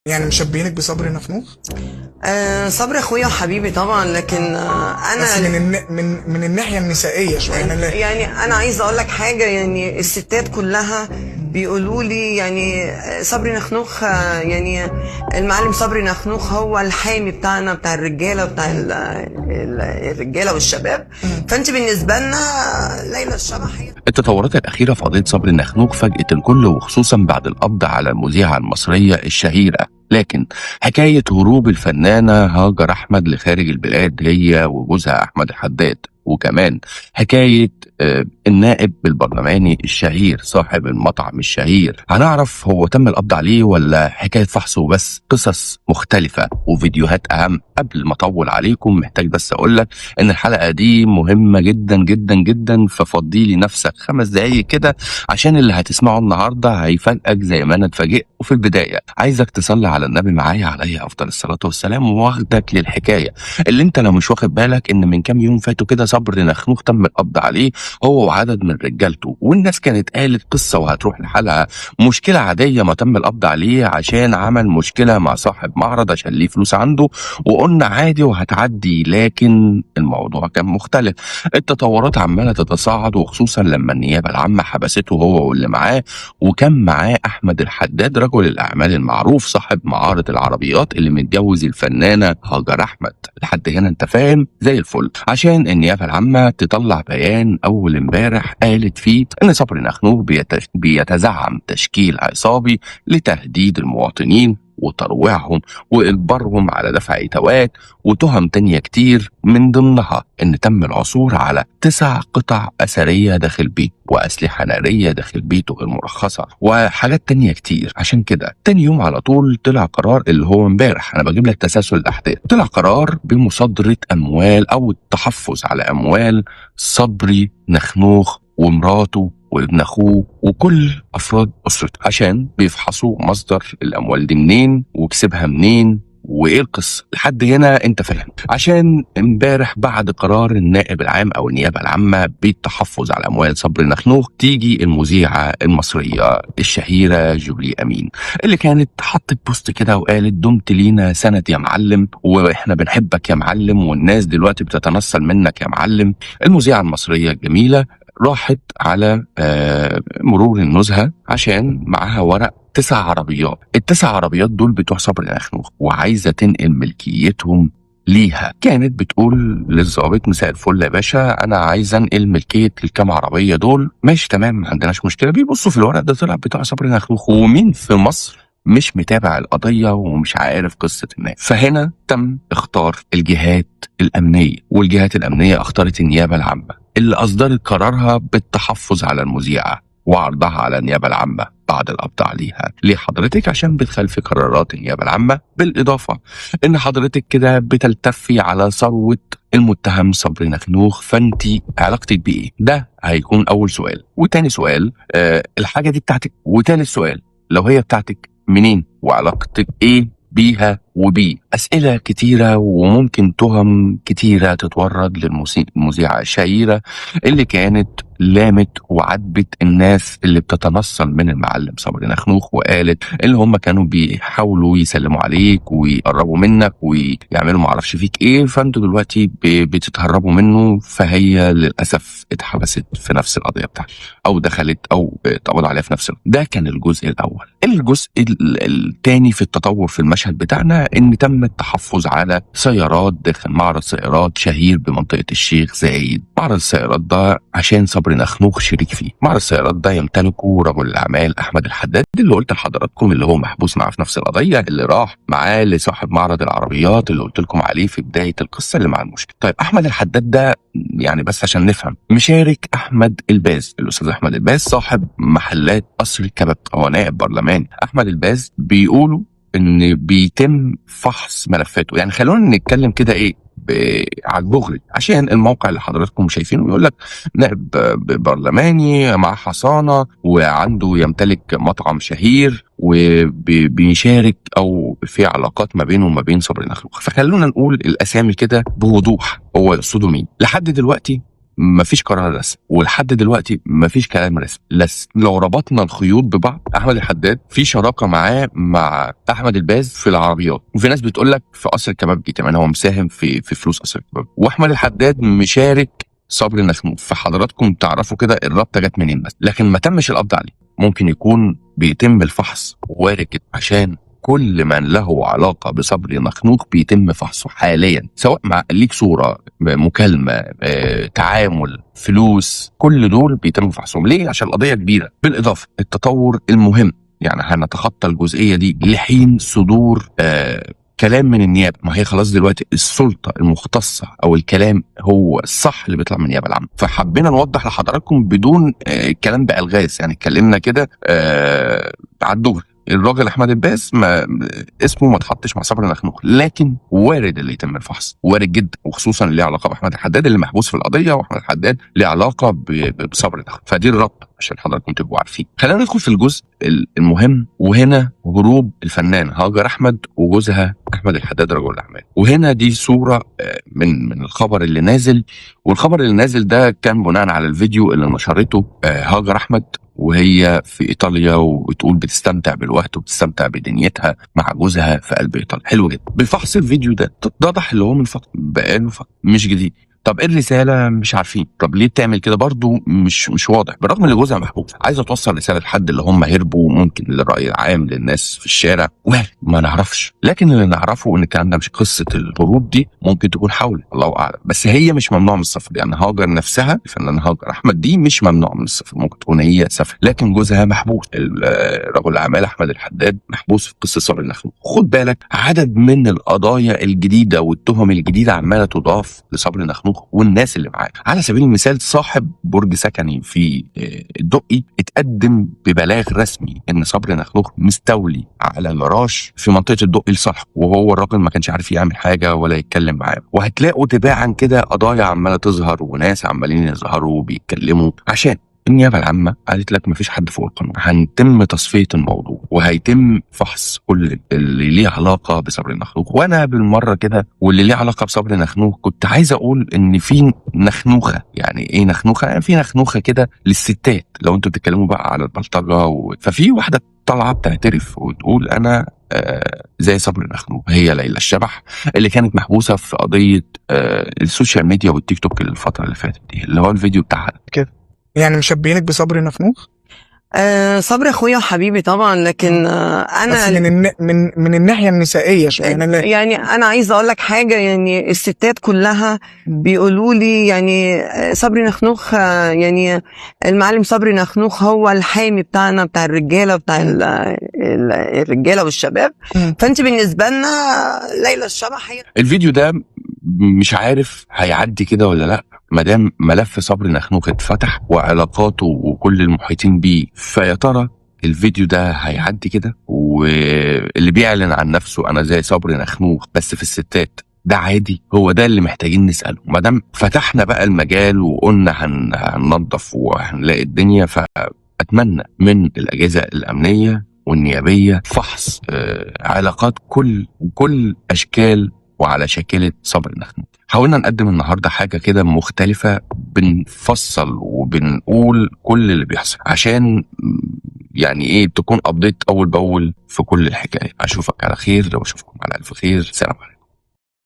يعني مشبهينك بصبري نخنوخ؟ آه، صبري اخويا وحبيبي طبعا، لكن انا بس من الناحية النسائية شوية. يعني انا عايزه اقول لك حاجة، يعني الستات كلها بيقولوا لي يعني صبري نخنوخ، يعني المعلم صبري نخنوخ هو الحامي بتاعنا، بتاع الرجالة، بتاع الرجالة والشباب. فانت بالنسبة لنا ليلى الشبح هي. التطورات الاخيرة في قضية صبري نخنوخ فاجأت الكل، وخصوصا بعد القبض على المذيعه المصرية الشهيرة. لكن حكاية هروب الفنانة هاجر احمد لخارج البلاد هي وجوزها احمد الحداد، وكمان حكاية النائب البرلماني الشهير صاحب المطعم الشهير، هنعرف هو تم القبض عليه ولا حكاية فحص وبس. قصص مختلفة وفيديوهات أهم. قبل ما أطول عليكم محتاج بس أقول لك إن الحلقة دي مهمة جدا جدا جدا، ففضي لي نفسك 5 دقايق كده عشان اللي هتسمعه النهاردة هيفاجئك زي ما أنا اتفاجئت. وفي البداية عايزك تصلي على النبي معايا عليه أفضل الصلاة والسلام، واخدك للحكاية اللي أنت لو مش واخد بالك إن من كام يوم فاتوا كده صبري نخنوخ تم القبض عليه هو وعدد من رجالته، والناس كانت قالت قصة وهتروح لحالها، مشكلة عادية ما تم القبض عليه عشان عمل مشكلة مع صاحب معرض عشان ليه فلوس عنده، وقلنا عادي وهتعدي. لكن الموضوع كان مختلف، التطورات عمالة تتصاعد، وخصوصا لما النيابة العامة حبسته هو واللي معاه، وكان معاه أحمد الحداد رجل الأعمال المعروف صاحب معارض العربيات اللي متجوز الفنانة هاجر أحمد. لحد هنا انت فاهم زي الفل. عشان النيابة العامة تطلع بيان أول امبارح قالت فيه إن صبري نخنوخ بيتزعم تشكيل عصابي لتهديد المواطنين وترويعهم وإجبارهم على دفع إتاوات وتهم تانية كتير، من ضمنها إن تم العثور على 9 قطع أثرية داخل بيته وأسلحة نارية داخل بيته المرخصة وحاجات تانية كتير. عشان كده تاني يوم على طول طلع قرار، اللي هو امبارح، أنا بجيب لك تسلسل الأحداث، طلع قرار بمصادرة أموال أو التحفظ على أموال صبري نخنوخ ومراته وابن اخوه وكل افراد اسرته، عشان بيفحصوا مصدر الاموال دي منين وكسبها منين وايه القصة. لحد هنا انت فاهم. عشان امبارح بعد قرار النائب العام او النيابة العامة بالتحفظ على اموال صبري نخنوخ، تيجي المذيعه المصرية الشهيرة جولي امين اللي كانت حطت بوست كده وقالت دمت لينا سنة يا معلم، واحنا بنحبك يا معلم، والناس دلوقتي بتتنصل منك يا معلم. المذيعه المصرية الجميلة راحت على مرور النزهه عشان معاها ورق 9 عربيات، ال9 عربيات دول بتوع صبري نخنوخ وعايزه تنقل ملكيتهم ليها. كانت بتقول للظابط مساء الفل يا باشا، انا عايزه انقل ملكية الكام عربية دول. ماشي تمام، ما عندناش مشكلة. بيبصوا في الورق ده طلع بتوع صبري نخنوخ، ومين في مصر مش متابع القضية ومش عارف قصة الناس؟ فهنا تم اختار الجهات الامنية، والجهات الامنية اختارت النيابة العامة اللي أصدرت قرارها بالتحفظ على المذيعة وعرضها على النيابة العامة بعد القبض عليها. ليه حضرتك؟ عشان بتخالفي قرارات النيابة العامة، بالإضافة إن حضرتك كده بتلتفي على ثروة المتهم صبري نخنوخ، فأنت علاقتك بإيه؟ ده هيكون أول سؤال. وتاني سؤال، الحاجة دي بتاعتك؟ وتالت سؤال، لو هي بتاعتك منين؟ وعلاقتك إيه بيها وبيه؟ أسئلة كتيرة وممكن تهم كتيرة تتورد للمذيعة الشهيرة اللي كانت لامت وعاتبت الناس اللي بتتنصل من المعلم صبري نخنوخ، وقالت اللي هم كانوا بيحاولوا يسلموا عليك ويقربوا منك ويعملوا معرفش فيك ايه، فانتوا دلوقتي بتتهربوا منه. فهي للأسف اتحبست في نفس القضية بتاعتها، أو دخلت أو اتقبض عليها في نفس القضية. ده كان الجزء الأول. الجزء الثاني في التطور في المشهد بتاعنا ان تم التحفظ على سيارات داخل معرض سيارات شهير بمنطقة الشيخ زايد. معرض السيارات ده عشان صبري نخنوخ شريك فيه. معرض السيارات ده يمتلكه رجل الاعمال احمد الحداد اللي قلت لحضراتكم اللي هو محبوس معاه في نفس القضية، اللي راح معاه لصاحب معرض العربيات اللي قلت لكم عليه في بداية القصة اللي مع المشكلة. طيب احمد الحداد ده يعني بس عشان نفهم، مشارك احمد الباز، الاستاذ احمد الباز صاحب محلات قصر الكباب، هو نائب برلماني. احمد الباز بيقولوا ان بيتم فحص ملفاته. يعني خلونا نتكلم كده ايه على الدغري، عشان الموقع اللي حضراتكم شايفينه بيقول لك نائب برلماني معاه حصانه وعنده يمتلك مطعم شهير وبيشارك او في علاقات ما بينه وما بين صبري نخنوخ. فخلونا نقول الاسامي كده بوضوح، هو يقصده مين؟ لحد دلوقتي مفيش قرار رسمي، ولحد دلوقتي مفيش كلام رسمي. بس لو ربطنا الخيوط ببعض، احمد الحداد في شراكة معاه مع احمد الباز في العربيات، وفي ناس بتقول لك في قصر الكبابجي كمان هو مساهم في فلوس قصر الكبابجي، واحمد الحداد مشارك صبري نخنوخ. فحضراتكم تعرفوا كده الرابطة جت منين بس، لكن ما تمش القبض عليه. ممكن يكون بيتم الفحص، وارد جدا، عشان كل من له علاقة بصبري نخنوخ بيتم فحصه حاليا، سواء مع ليك صوره، مكالمة، تعامل، فلوس، كل دول بيتم فحصهم. ليه؟ عشان القضية كبيرة. بالاضافة التطور المهم، يعني هنتخطى الجزئية دي لحين صدور كلام من النيابة. ما هي خلاص دلوقتي السلطة المختصة او الكلام هو الصح اللي بيطلع من النيابة العامة. فحبينا نوضح لحضراتكم بدون كلام بالغاز، يعني اتكلمنا كده على الدغري. الراجل احمد الباز ما اسمه ما اتحطش مع صبري نخنوخ، لكن وارد اللي يتم الفحص، وارد جدا، وخصوصا اللي له علاقة باحمد الحداد اللي محبوس في القضية، واحمد الحداد له علاقة بصبري نخنوخ. فدي الرابطة عشان حضراتكم تبقوا عارفين. خلينا ندخل في الجزء المهم، وهنا هروب الفنان هاجر احمد وجوزها احمد الحداد رجل الاعمال. وهنا دي صوره من الخبر اللي نازل، والخبر اللي نازل ده كان بناء على الفيديو اللي نشرته هاجر احمد وهي في ايطاليا، وبتقول بتستمتع بالوقت وبتستمتع بدنيتها مع جوزها في قلب ايطاليا. حلو جدا. بفحص الفيديو ده اتضح اللي هو من فترة، بقاله فترة مش جديد. طب ايه الرسالة؟ مش عارفين. طب ليه بتعمل كده؟ برضو مش واضح، بالرغم ان جوزها محبوب. عايزه توصل رسالة لحد اللي هم هربوا، ممكن للراي العام، للناس في الشارع، ما نعرفش. لكن اللي نعرفه ان الكلام ده مش قصة الهروب دي، ممكن تكون حول، الله اعلم، بس هي مش ممنوعة من السفر. يعني هاجر نفسها، الفنانة هاجر احمد دي مش ممنوعة من السفر، ممكن تكون هي سافر، لكن جوزها محبوس. رجل الاعمال احمد الحداد محبوس في قصة صبري نخنوخ. خد بالك عدد من القضايا الجديدة والتهم الجديدة عماله تضاف لصبري نخنوخ والناس اللي معاه. على سبيل المثال صاحب برج سكني في الدقي اتقدم ببلاغ رسمي ان صبري نخنوخ مستولي على جراج في منطقة الدقي لصالحه، وهو الراجل ما كانش عارف يعمل حاجة ولا يتكلم معاه. وهتلاقوا تباعا كده قضايا عماله تظهر وناس عمالين يظهروا وبيتكلموا، عشان النيابة العامة قالت لك مفيش حد فوق القانون، هنتم تصفية الموضوع وهيتم فحص كل اللي ليه علاقة بصبري نخنوخ. وانا بالمرة كده واللي ليه علاقة بصبري نخنوخ كنت عايز اقول ان في نخنوخه. يعني ايه نخنوخه؟ يعني في نخنوخه كده للستات، لو انتوا بتتكلموا بقى على البلطجه ففي واحدة طالعه بتعترف وتقول انا زي صبري نخنوخ، هي ليلى الشبح اللي كانت محبوسة في قضية ال social media والتيك توك الفترة اللي فاتت دي، اللي هو الفيديو بتاعها كده. يعني مشبهينك بصبري نخنوخ؟ صبري اخويا وحبيبي طبعا، لكن انا بس من الناحية النسائية شوية. يعني انا عايزه اقول لك حاجة، يعني الستات كلها بيقولوا لي يعني صبري نخنوخ، يعني المعلم صبري نخنوخ هو الحامي بتاعنا، بتاع الرجالة، بتاع الرجالة والشباب. فانت بالنسبة لنا ليلى الشبح هي. الفيديو ده مش عارف هيعدي كده ولا لا، مادام ملف صبري نخنوخ اتفتح وعلاقاته وكل المحيطين بيه، فيا ترى الفيديو ده هيعدي كده؟ واللي بيعلن عن نفسه انا زي صبري نخنوخ بس في الستات، ده عادي؟ هو ده اللي محتاجين نسأله. مادام فتحنا بقى المجال وقلنا هننظف وهنلاقي الدنيا، فأتمنى من الأجهزة الأمنية والنيابية فحص علاقات كل أشكال وعلى شاكلة صبري نخنوخ. حاولنا نقدم النهارده حاجة كده مختلفة، بنفصل وبنقول كل اللي بيحصل عشان يعني ايه تكون ابديت اول باول في كل الحكاية. اشوفك على خير، لو اشوفكم على الف خير. سلام عليكم.